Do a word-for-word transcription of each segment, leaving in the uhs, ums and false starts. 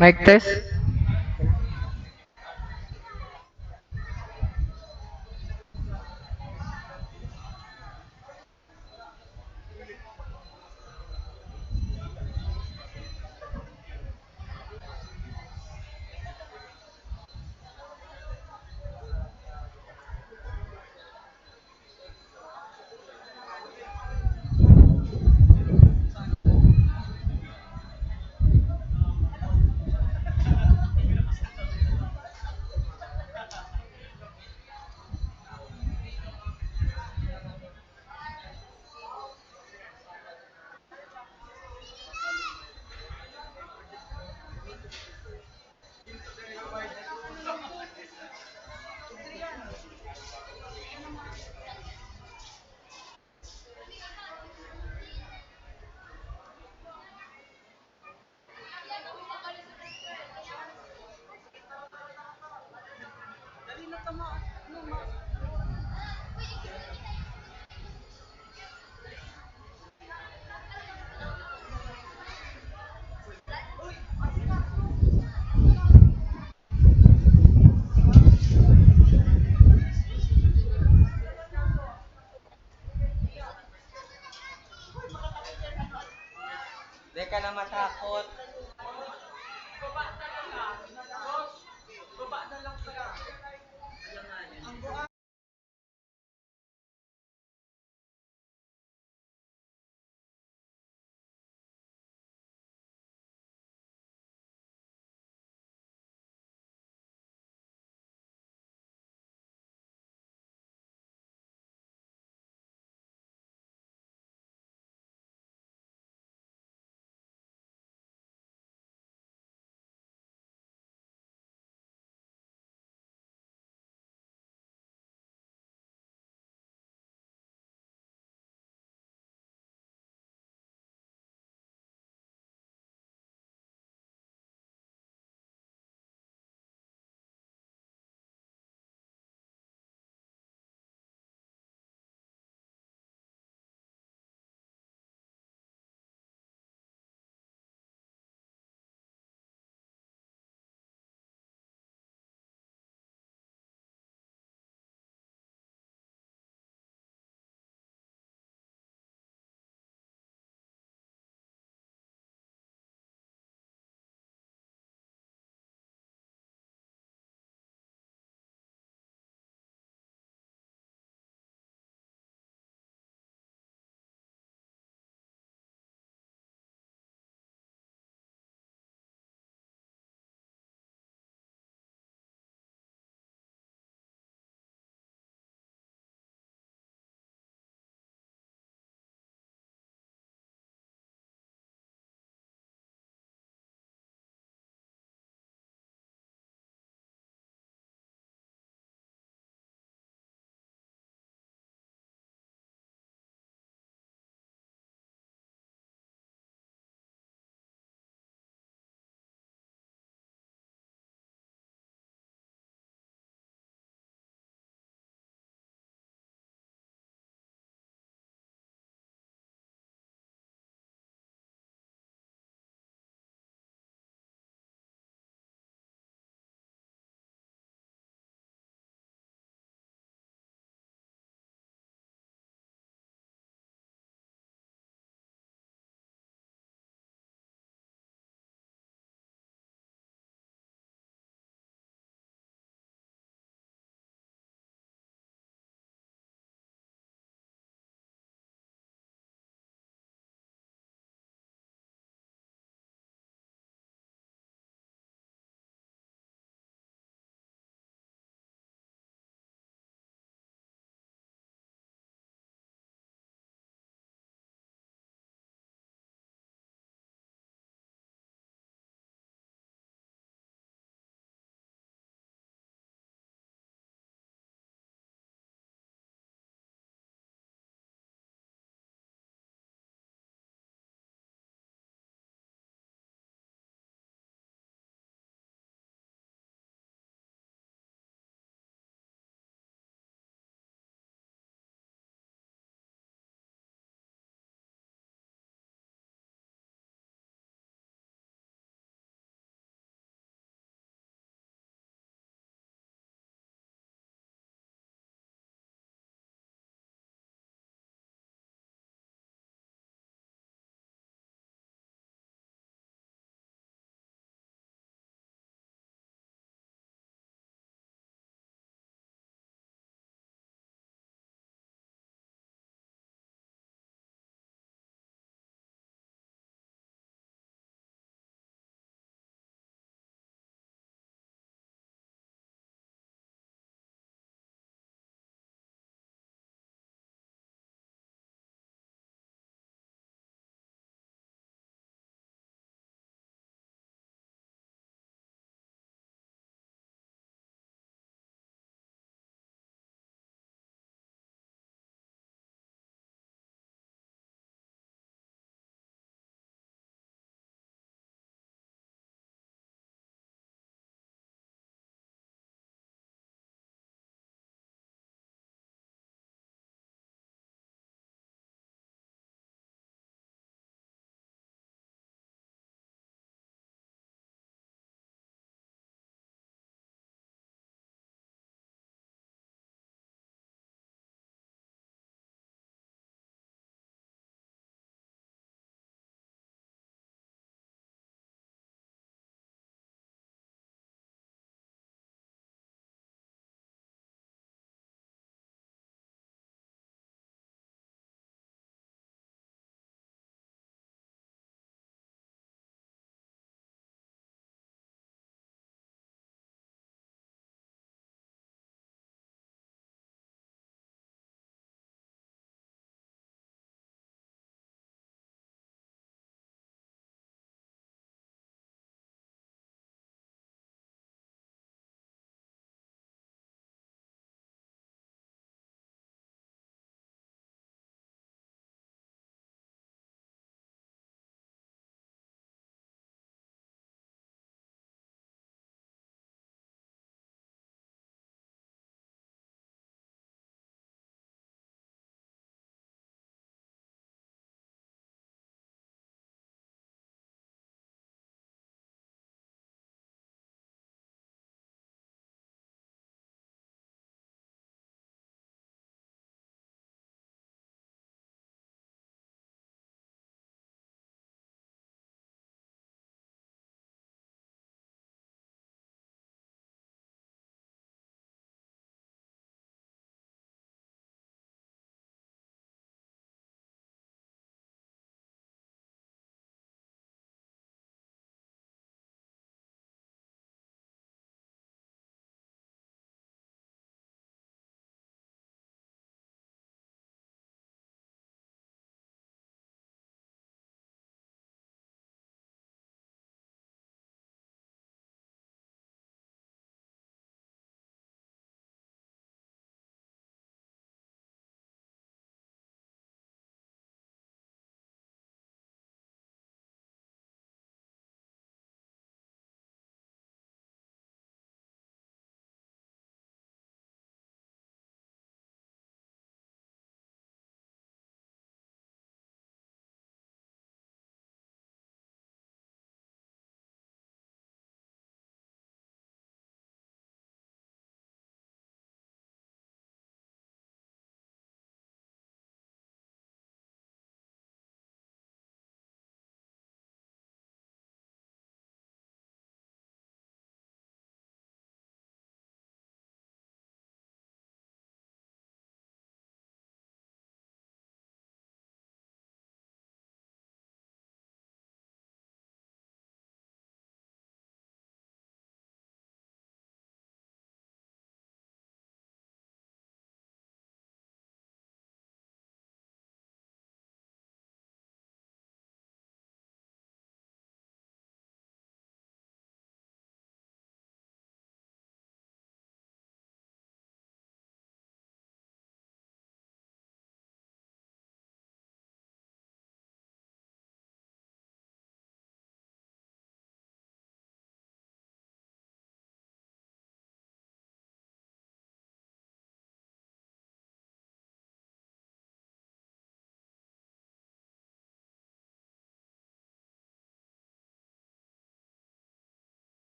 Mic test. Di ka na matakot.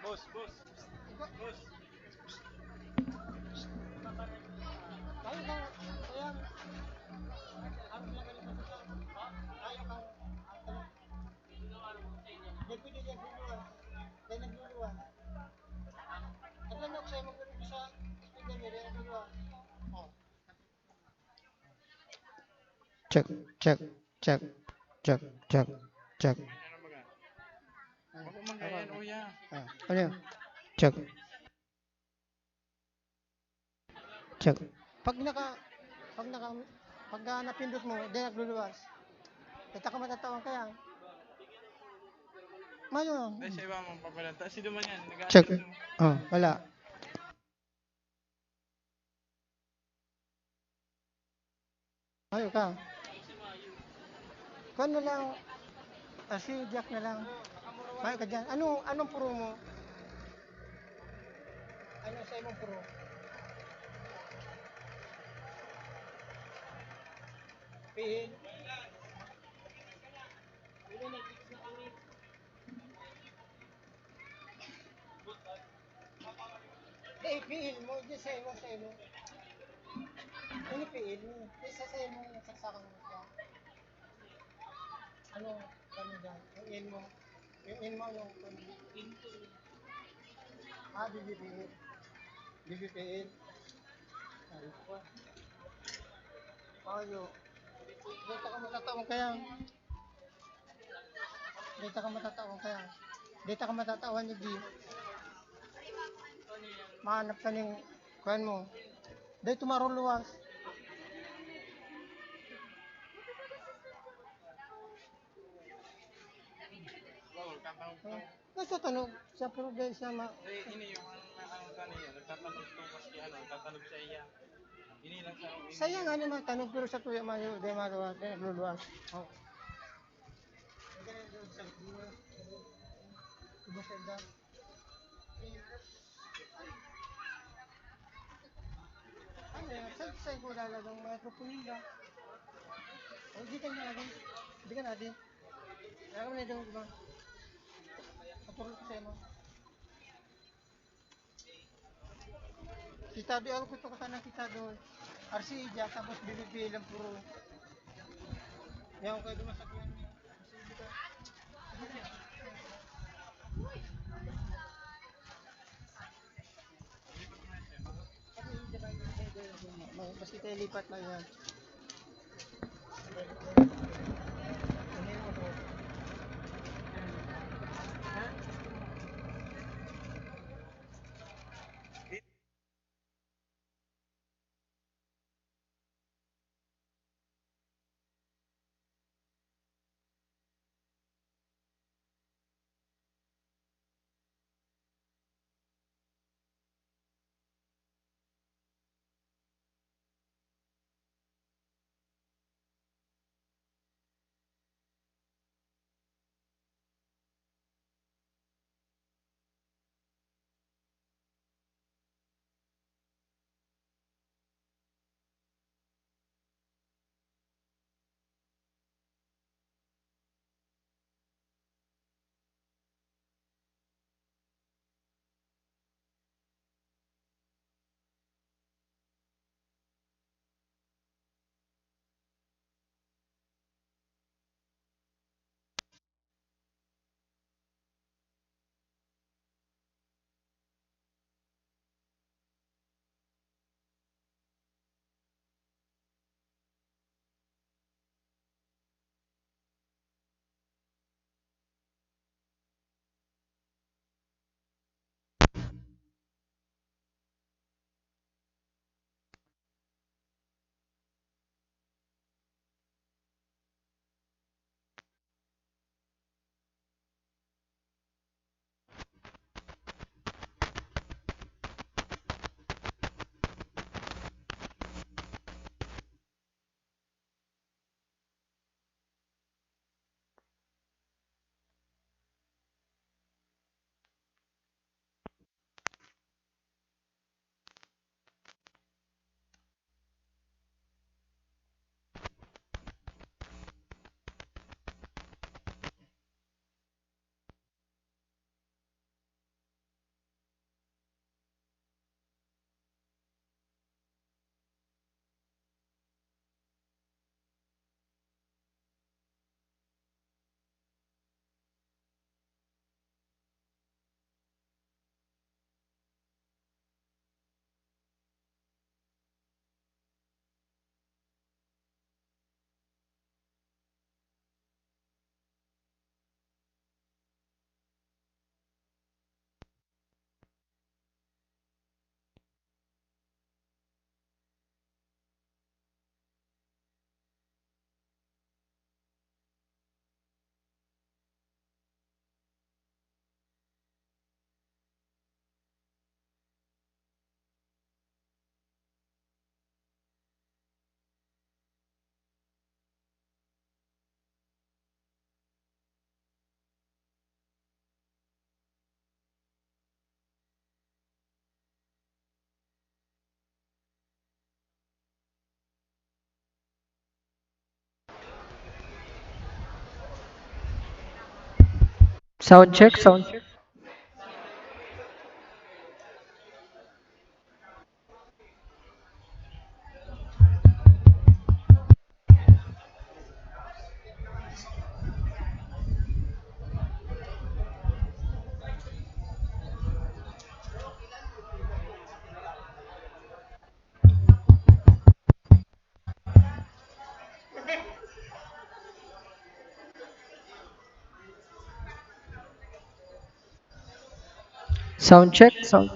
Boss, boss. Boss. Tayo ka, ayan. Ano na ganito sa tayo ka. May pwede dyan, nagluluwa. May nagluluwa. Alam mo, siya mag-, sa speaker niya, may nagluluwa. Oh. Check, check, check, check, check, check. Ako man kaya, oh, yeah. Ah, ano yun? Check. Check. Pag naka, pag naka, pag, ah, napindot mo, di nagluluwas. Kita ka matatawan kaya. Mayo. Dahil sa iba mong papadanta. Si Duman yan, nag-aano Check. Siya. Oh, wala. Mayo ka. Kuwan na lang. Ah, si Jack na lang. Mayo ka dyan. Ano, anong pro mo? Ano sa imong pro? Pihil? Di, pihil mo. Di, sa imo, sa imo. Ano pihil mo? Di, sa, sa imo, saksakan mo siya. Ano, ano dyan? Yung in mo. Yung in mo, yung Ah, B B P L. B B P L. Ay, ko. Ayo. Dito ka matataon kaya. Dito ka matataon kaya. Dito ka matataon ni G. Mahanap ka ning kuwan mo. Dito maruluwas. Nasa tanog, sa probinsya ma- Eh, ini yung ang, ang, ang ano yan, nagtatanog to, maski ano, nagtatanog sa iya. Ini lang sa Sayang nga naman tanog, pero sa tuya mayo, di maluwas, di nagluluwas. Oh. Ubos na daw. Ano yan? Sa, sa igulang na ng mga grupo ninda. O, di ka na, di. Di ka na, di. Alam mo na daw, di ba? Patulog ko sa'yo, no? Kita di ako, gusto ko sana kita doon. R C E dyan, tapos B B P L ang puro. Yan, kaya dumasak yan. Basta tayo lipat lang yan. Sound check, sound check. Sound check, sound.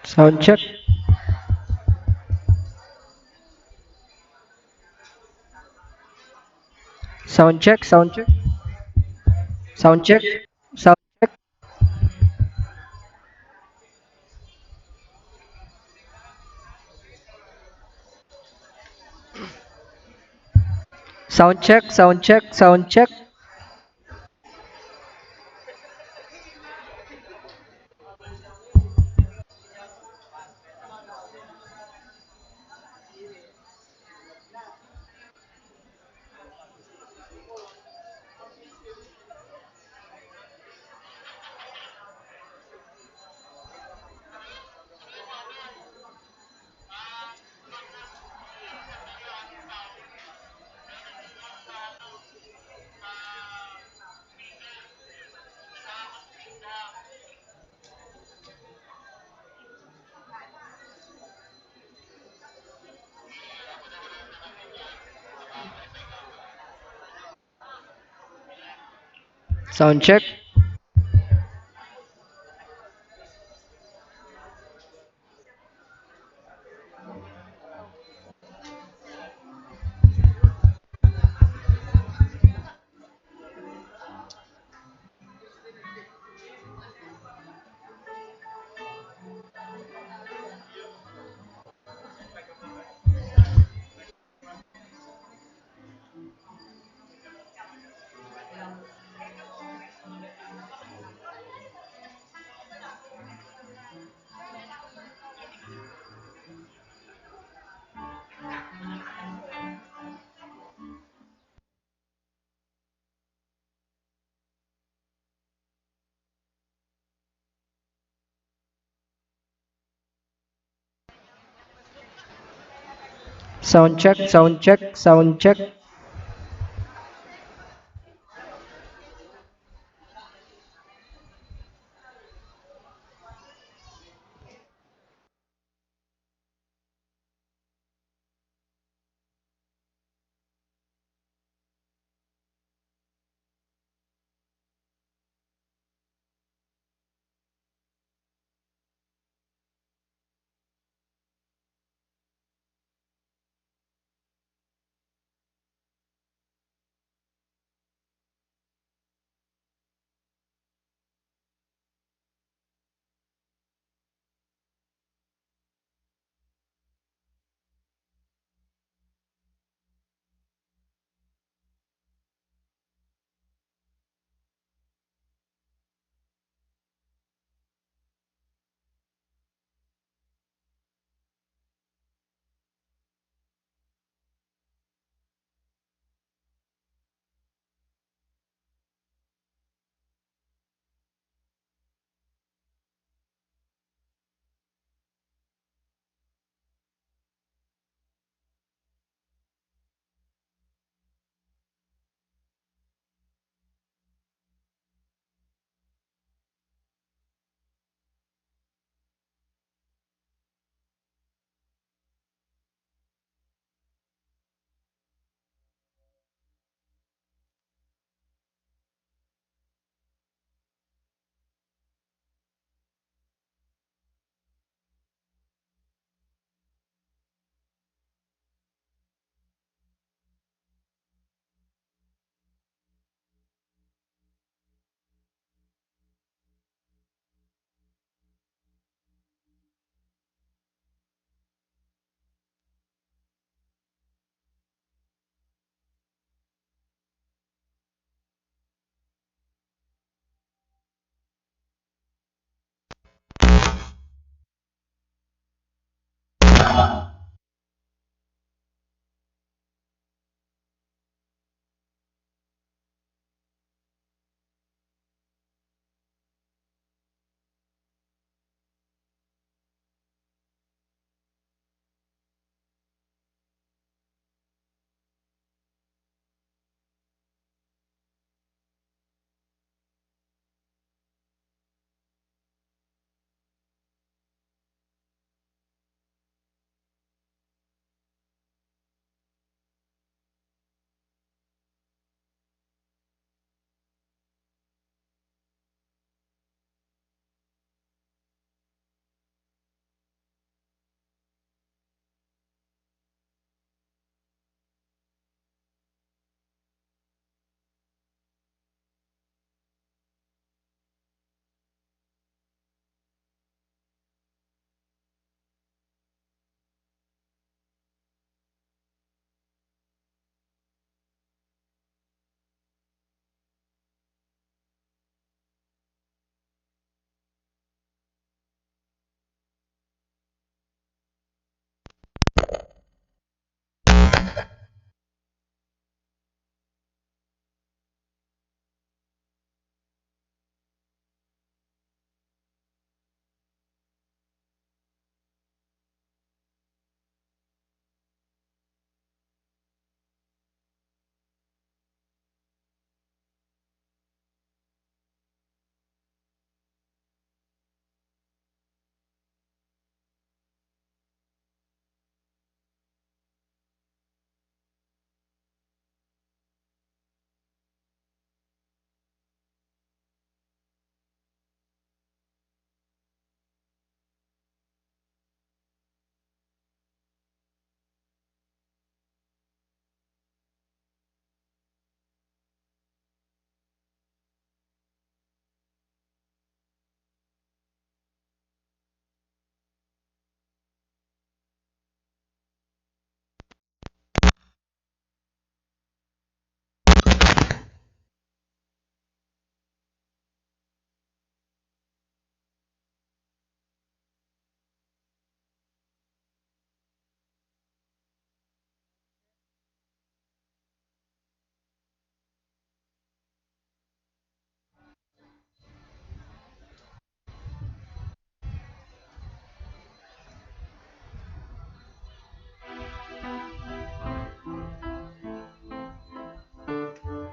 Sound check. Sound check, sound check. Sound check. Sound check. Sound check, sound check, sound check. Sound check. Sound check, sound check, sound check.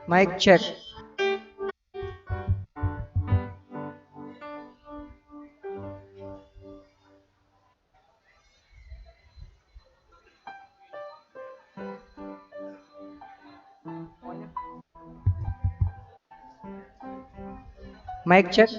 Mic check. Mic check.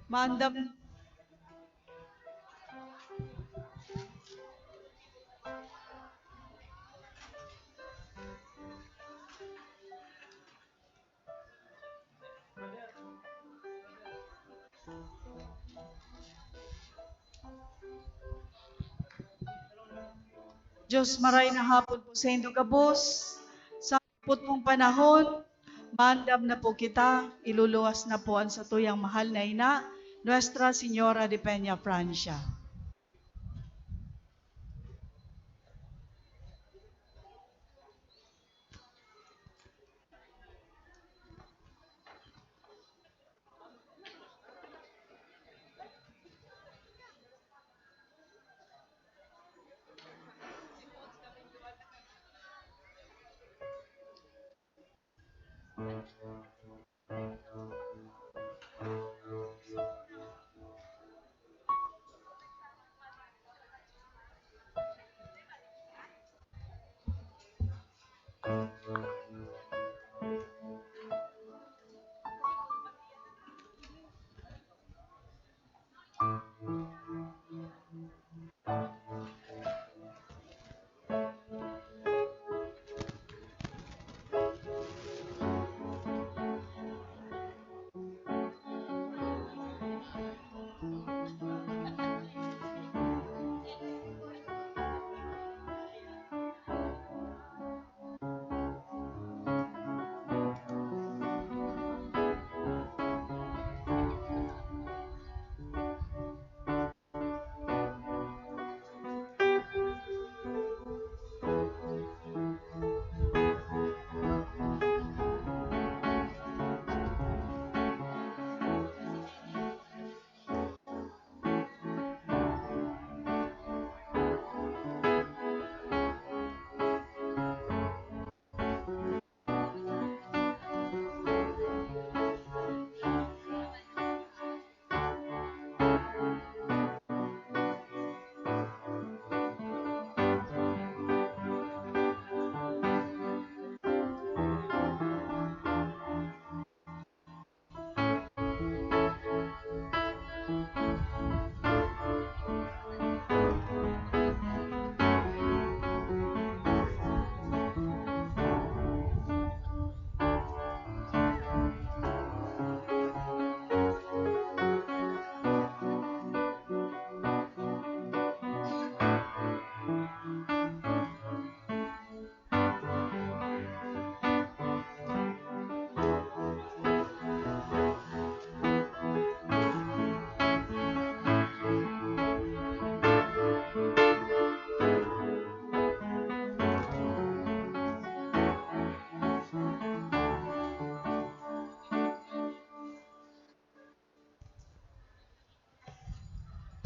Maandam. Diyos, maray na hapon po saindo gabos. Sa hapot pong panahon, maandam na po kita, iluluwas na po an satuyang mahal na ina, Nuestra Señora de Peña Francia.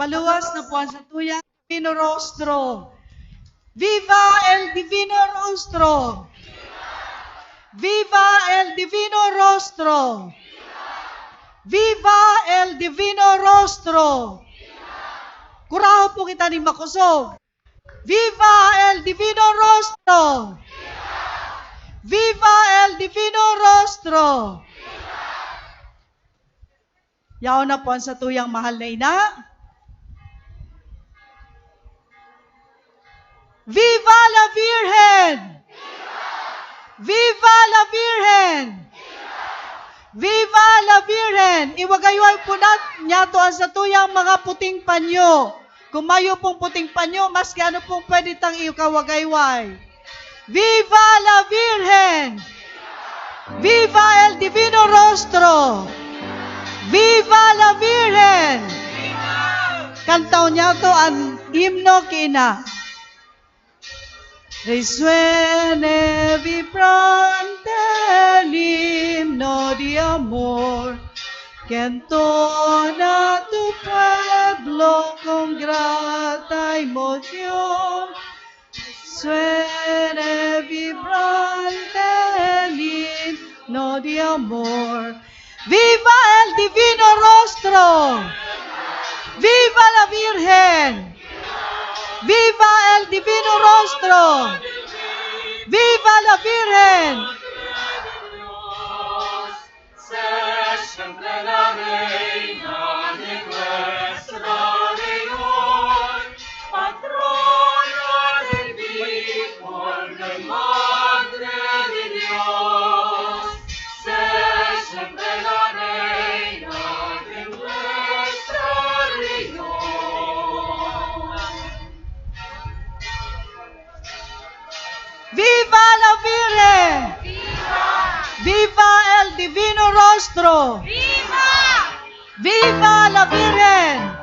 Paluwas na po ang satuyang Divino Rostro. Viva el Divino Rostro! Viva el Divino Rostro! Viva el Divino Rostro! Kurahaw po kita nin makosog. Viva el Divino Rostro! Viva el Divino Rostro! Yaon na po ang satuyang mahal na ina. Viva la Virgen! Viva la Virgen! Viva la Virgen! Iwagayway po na, niyato ang satuyang mga puting panyo. Kung mayo pong puting panyo, maski ano pong pwede tang ikawagayway. Viva la Virgen! Viva el Divino Rostro! Viva la Virgen! Kantaw niyato an himno ki Ina. Resuene vibrante el himno de amor, que entona tu pueblo con grata emoción. Suene vibrante el himno de amor. ¡Viva el Divino Rostro! ¡Viva la Virgen! Viva el Divino Rostro! Viva la Virgen! Se siempre la reina de nuestra región, patrona del Bicol, Madre de Dios, se siempre la reina de nuestra región. ¡Viva la Virgen! ¡Viva! ¡Viva el Divino Rostro! ¡Viva! ¡Viva la Virgen!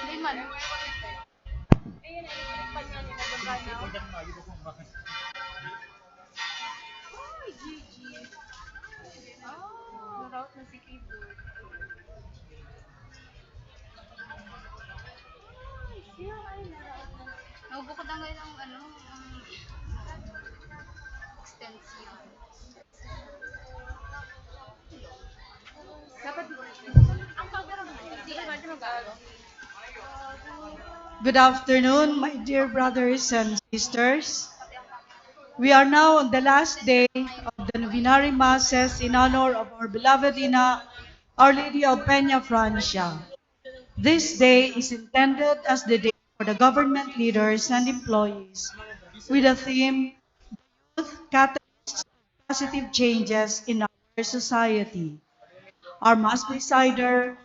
Hindi man. Ayun, ay, ipan nga nila, baga na. Ay, G G. Oh. Naraot na si keyboard. Ay, siya ay naraot na. Naubukod ang, ang, ano, ang extension. Good afternoon, my dear brothers and sisters. We are now on the last day of the novenary masses in honor of our beloved Ina, Our Lady of Peña Francia. This day is intended as the day for the government leaders and employees with the theme, Youth Catalysts for Positive Changes in Our Society. Our Mass presider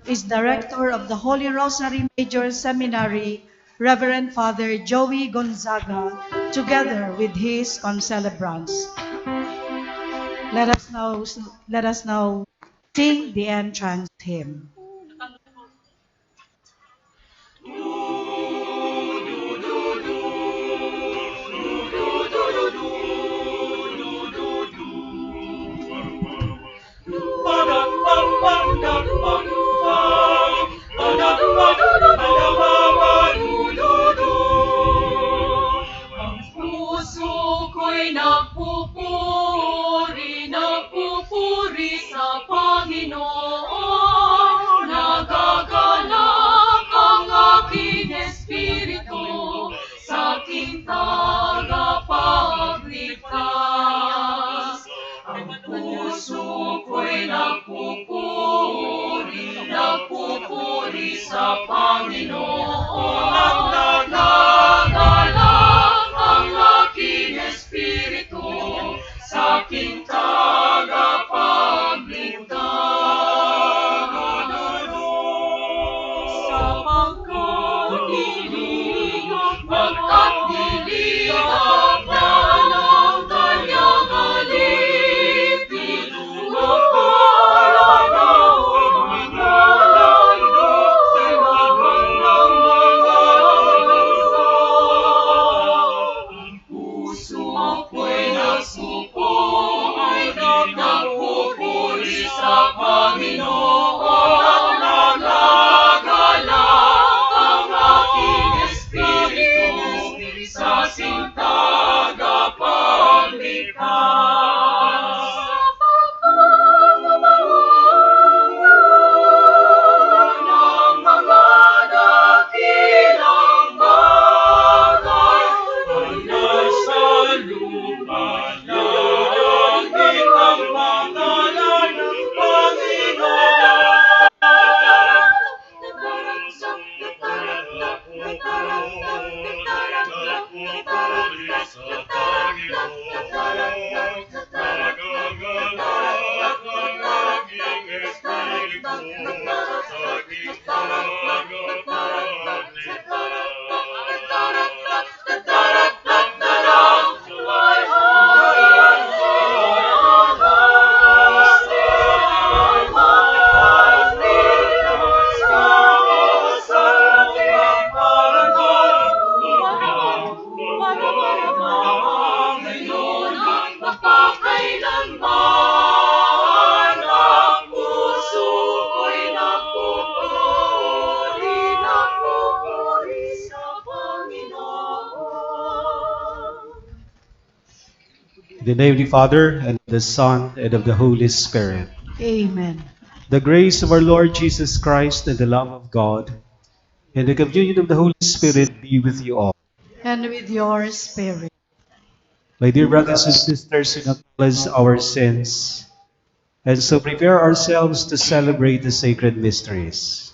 is Director of the Holy Rosary Major Seminary, Reverend Father Joey Gonzaga, together with his concelebrants. Let us now, let us now sing the entrance hymn. Ang puso ko'y nagpupuri, nagpupuri sa Panginoon. Nagagalak ang aking espiritu sa aking tagapagligtas. Ang puso ko'y nagpupuri, nagpupuri sa Panginoon. Nagagalak ang aking espiritu sa aking tagapagligtas. Sapagkat niligaw, pagkat niligaw na ng kanyang alipin, sa sintag a paglikha. Ang mga dakilang bagay ay nasa lupa, langit ang pangalan ng Panginoon. In the name of the Father, and of the Son, and of the Holy Spirit. Amen. The grace of our Lord Jesus Christ, and the love of God, and the communion of the Holy Spirit be with you all. And with your spirit. My dear brothers and sisters, we acknowledge our sins and so prepare ourselves to celebrate the sacred mysteries.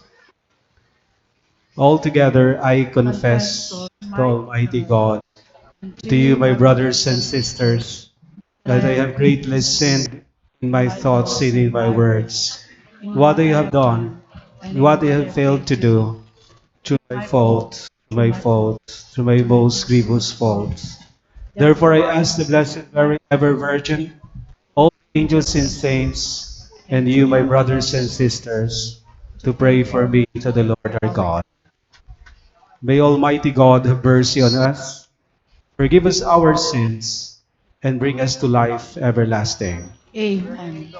Altogether, I confess to Almighty God, to you, my brothers and sisters, that I have greatly sinned in my thoughts and in my words, what I have done, and what I have failed to do, through my fault, through my fault, through my most grievous fault. Therefore, I ask the Blessed Mary, ever Virgin, all the angels and saints, and you, my brothers and sisters, to pray for me to the Lord our God. May Almighty God have mercy on us, forgive us our sins, and bring us to life everlasting. Amen.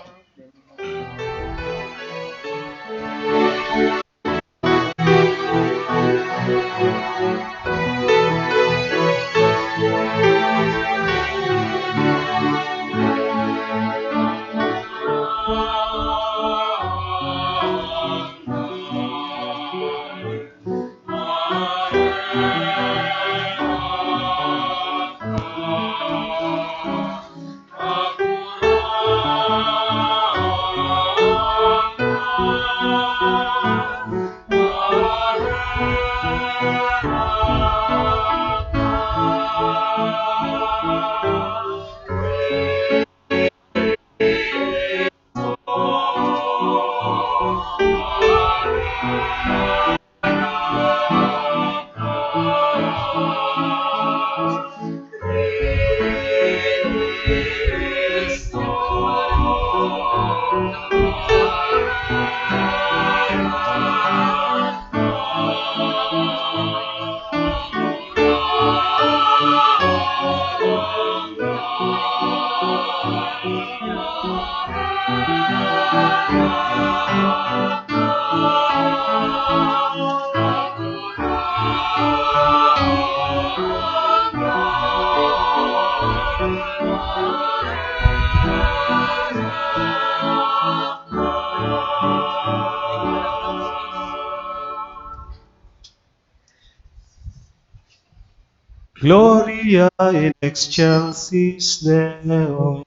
Gloria in excelsis Deo.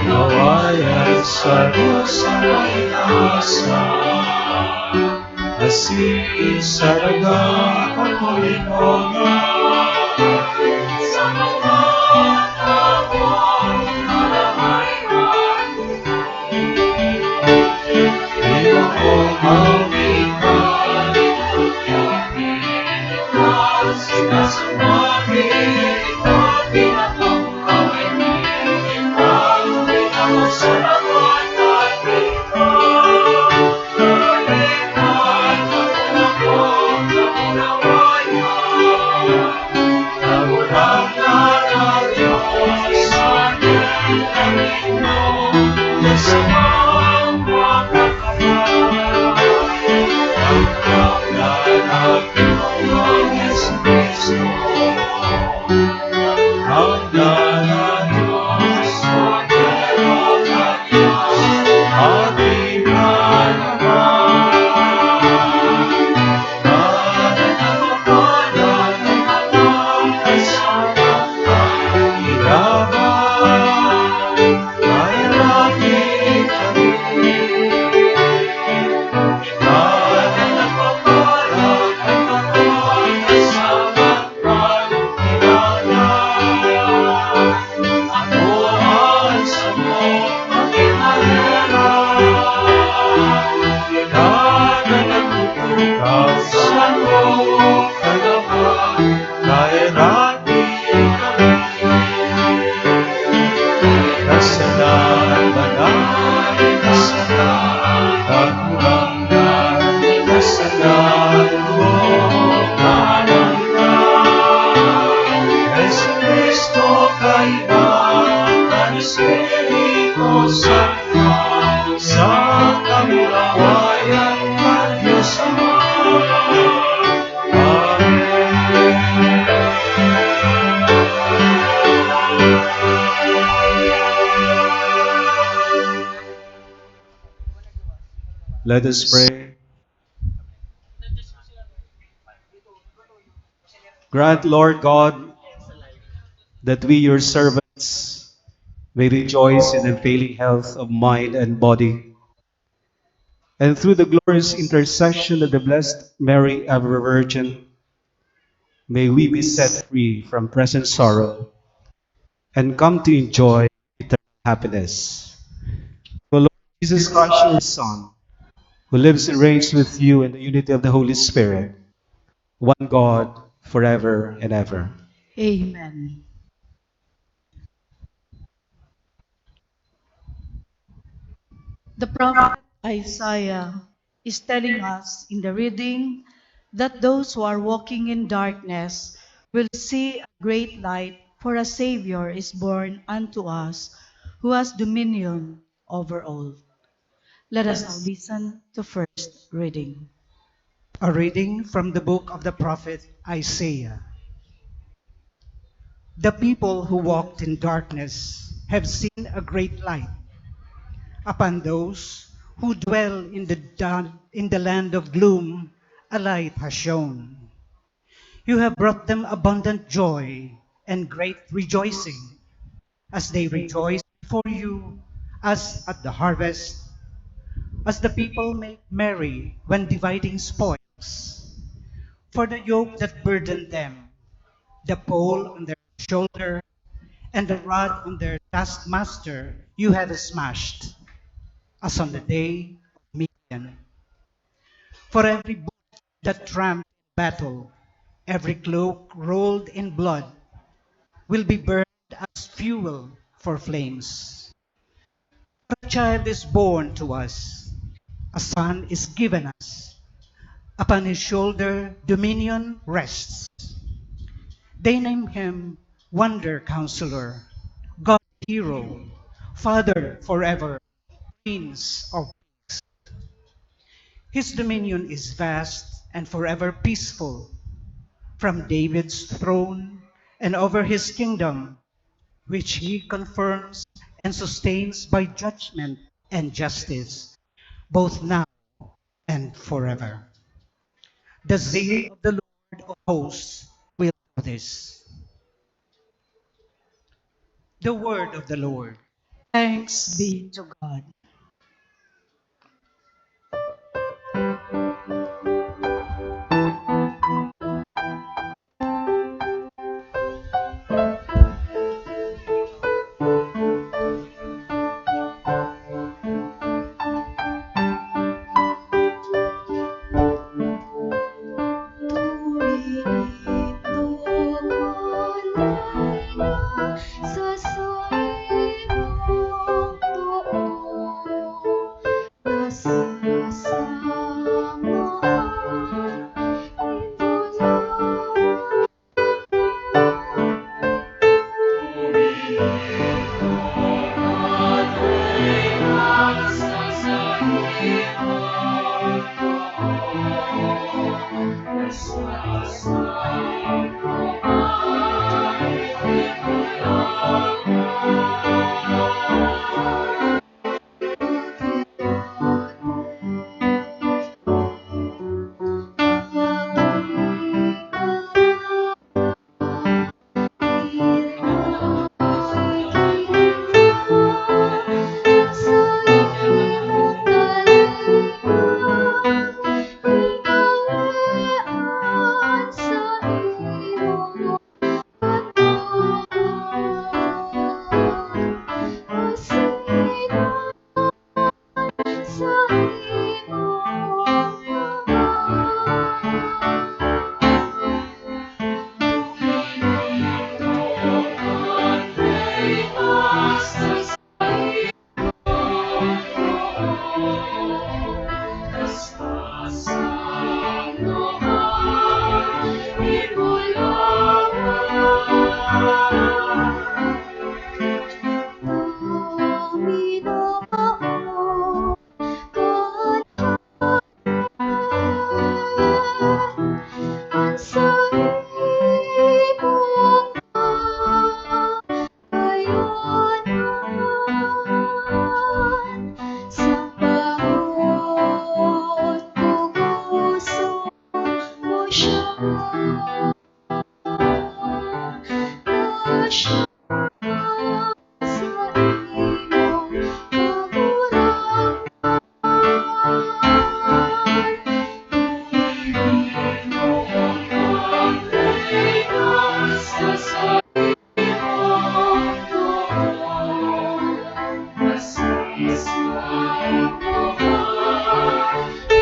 Naway an sarong samay na asa, asin saraga kan mga sa mga tawo na namayman. Let us pray. Grant, Lord God, that we, your servants, may rejoice in unfailing health of mind and body. And through the glorious intercession of the Blessed Mary, ever Virgin, may we be set free from present sorrow and come to enjoy eternal happiness. Through Lord Jesus Christ, your Son, who lives and reigns with you in the unity of the Holy Spirit, one God, forever and ever. Amen. The prophet Isaiah is telling us in the reading that those who are walking in darkness will see a great light, for a Savior is born unto us, who has dominion over all. Let us now listen to first reading. A reading from the book of the prophet Isaiah. The people who walked in darkness have seen a great light. Upon those who dwell in the, da- in the land of gloom, a light has shone. You have brought them abundant joy and great rejoicing, as they rejoice before you as at the harvest, as the people make merry when dividing spoils. For the yoke that burdened them, the pole on their shoulder, and the rod on their taskmaster, you have smashed, as on the day of Midian. For every boot that tramped in battle, every cloak rolled in blood, will be burned as fuel for flames. For a child is born to us, a son is given us. Upon his shoulder dominion rests. They name him Wonder Counselor, God Hero, Father Forever, Prince of Peace. His dominion is vast and forever peaceful. From David's throne and over his kingdom, which he confirms and sustains by judgment and justice, both now and forever. The zeal of the Lord of hosts will do this. The word of the Lord. Thanks be to God.